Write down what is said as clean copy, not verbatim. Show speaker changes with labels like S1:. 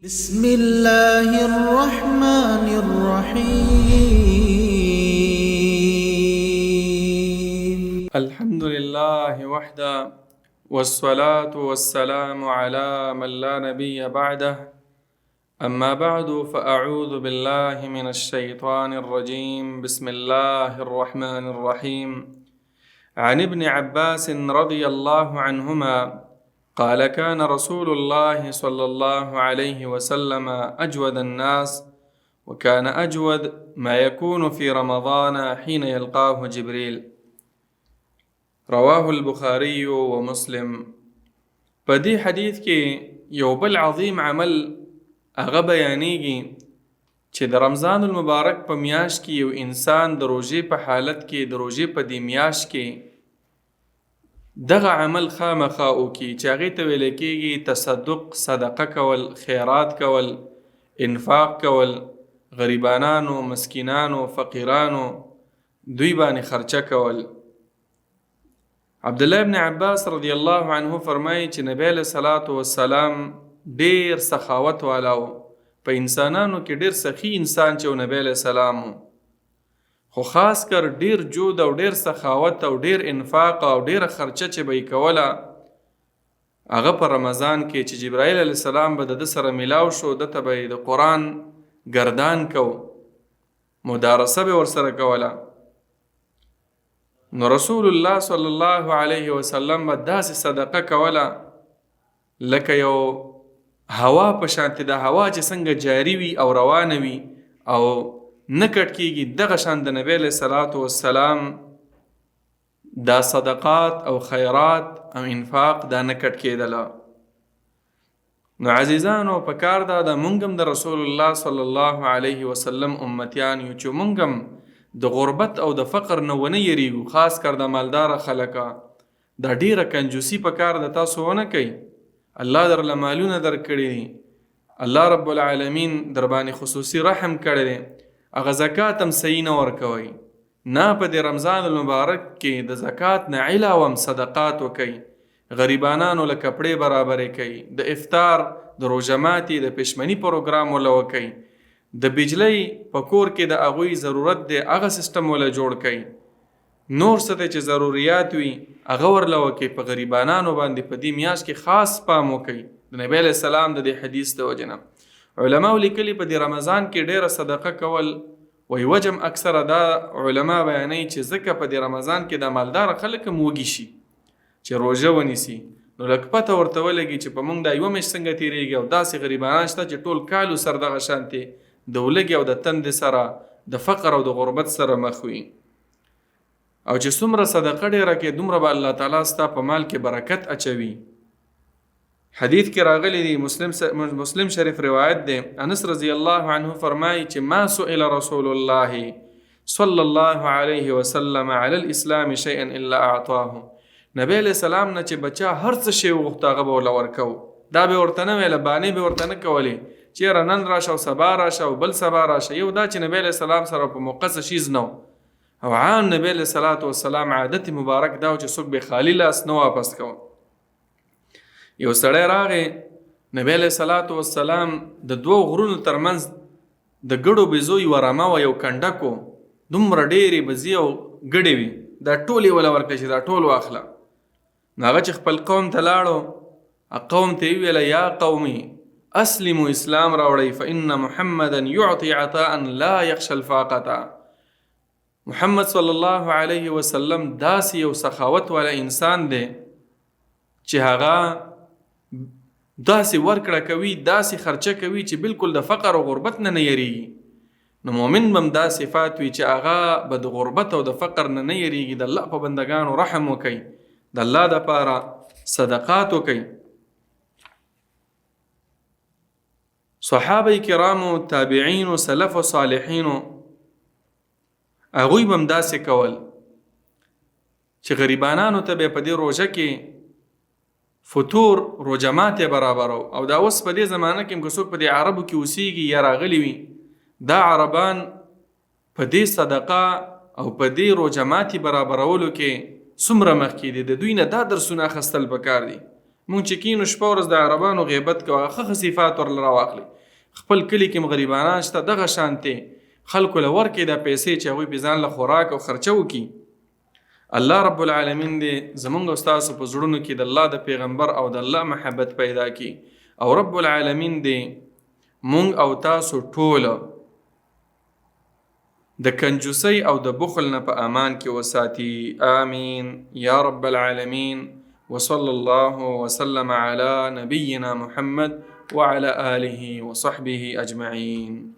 S1: بسم الله الرحمن الرحيم.
S2: الحمد لله وحده، والصلاة والسلام على من لا نبي بعده، أما بعد، فأعوذ بالله من الشيطان الرجيم، بسم الله الرحمن الرحيم. عن ابن عباس رضي الله عنهما قال: كان رسول الله صلى الله عليه وسلم أجود الناس، وكان أجود ما يكون في رمضان حين يلقاه جبريل. رواه البخاري ومسلم. په دې حدیث کې یو بل عظیم عمل هغه بیانېږي چې د رمضان المبارک په میاشت کې یو انسان د روژې په حالت کې، د روژې په دې میاشت کې دغه عمل خامخا وکړي چې هغې ته ویل کېږي تصدق، صدقه کول، خیرات کول، انفاق کول، غریبانانو، مسکینانو، فقیرانو دوی باندې خرچه کول. عبد الله ابن عباس رضی الله عنه فرمایي چې نبی علیه الصلاة والسلام ډیر سخاوت والا و، په انسانانو کې ډیر سخي انسان چې نبی علیه السلام و، خو خاص کر ډیر جود او ډیر سخاوت او ډیر انفاق او ډیر خرچه چې به یې کوله هغه په رمضان کې چې جبرائیل علیه السلام به د ده سره ملاو شو، ده ته به یې د قرآن ګردان کو، مدارسه به ورسره کوله. نو رسول الله صلی الله علیه وسلم به داسې صدقه کوله لکه یو هوا په شانتې، د هوا چې څنګه جاری وي او روانه وي او نه کټ کېږي، دغه شان د نبی علیه الصلاة والسلام دا صدقات او خیرات او انفاق دا نه کټ کېدله. نو عزیزانو، په کار دا ده مونږ هم د رسول الله صلی الله علیه وسلم امتیان یو چې مونږ هم د غربت او د فقر نه ونه یریږو. خاص کر د مالداره خلکه دا ډیره کنجوسی په کار ده تاسو ونه کوئ. الله درله مالونه درکړي دي، الله رب العالمین در باندې خصوصي رحم کړی دی، هغه زکات هم صحیح نه ورکوئ. نه، په دې رمضان المبارک کې د زکات نه علاوه هم صدقات وکئ، غریبانانو له کپړې برابرې کوي، د افطار، د روژه ماتي، د پښمني پروګرام وله وکئ، د بجلۍ په کور کې د هغوی ضرورت دی هغه سیستم وله جوړ کړئ، نور څه ته چې ضروریات وي هغه ورله وکئ. په غریبانانو باندې په دې میاشت کې خاص پام وکئ. د نبی علیه السلام د دې حدیث د وجې نه علماو لیکلي په دې رمضان کې ډېره صدقه کول، وایي وجم اکثره دا علما بیانوي چې ځکه په دې رمضان کې دا مالداره خلک هم وږي شي چې روژه ونیسي، نو لږ پته ورته ولګي چې په موږ دا یوه میاشت څنګه تېرېږي، او داسې غریبانان شته چې ټول کال سر دغه شانتې د ولږې او د تندې سره، د فقر او د غربت سره مخ وي. او چې څومره صدقه ډېره کې دومره به الله تعالی ستا په مال کې برکت اچوي. حدیث کې راغلی دی، مسلم شریف روایت دی، انس رضی الله عنه فرمایي چې ما سئل رسول الله صلی الله علیه وسلم علی الاسلام شیئا الا اعطاه. نبی علیه السلام نه چې بچا هر څه شی وغوښته هغه به ورله ورکوو، دا به ورته نه ویله، بانې به ورته نه کولې چې یاره نن راشه او سبا راشه او بل سبا راشه. یو دا چې نبی علیه السلام سره په موقع څه شیز نه، او عام نبی علیه الصلاة والسلام عادت مبارک دا و چې څوک به خالی لاس نه واپس کوه. یو سړی راغی، نبی علیه الصلاة والسلام د دوو غرونو ترمنځ د ګړو بېزو یوه رمه وه، یو کنډک و، دومره ډېرې بزې او ګړې وې، دا ټولې وله ورکړې چې دا ټول واخله. نو هغه چې خپل قوم ته لاړو، قوم ته یې وویله یا قومي اسلمو، اسلام راوړئ، فإن محمدا يعطي عطاء لا يخشى الفاقة. محمد صلی الله علیه وسلم داسې یو سخاوت والا انسان دی چې هغه داسې ورکړه کوي، داسې خرچه کوي چې بالکل د فقر او غربت نه نه یریږي. نو مؤمن به هم دا صفات وي چې هغه به د غربت او د فقر نه نه یریږي، د الله په بندګانو رحم وکړي، د الله دپاره صدقات وکړي. صحابه کرامو، تابعینو، سلف او صالحینو هغوی به هم داسې کول چې غریبانانو ته به په دې روژه کې فطور، روژه ماتې برابرو. او دا اوس په دې زمانه کې هم که څوک په دې عربو کې اوسیږي یا راغلي وي، دا عربان په دې صدقه او په دې روژه ماتې برابرولو کې څومره مخکې دي، د دوی نه دا درسونه اخیستل پکار دي. مونږ چې کینو شپه ورځ د عربانو غیبت کوو، هغه ښه ښه صفات ورله راواخلئ. خپل کلي کې هم غریبانان شته، دغه شانتې خلکو له ورکړئ دا پیسې چې هغوی پې ځان له خوراک او خرچه وکړي. الله رب العالمین دې زمونږ او ستاسو په زړونو کې د الله د پیغمبر او د الله محبت پیدا کړي، او رب العالمین دې مونږ او تاسو ټول د کنجوسۍ او د بخل نه په امان کې وساتي. آمین یا رب العالمین. وصلى الله وسلم على نبينا محمد وعلى آله وصحبه أجمعين.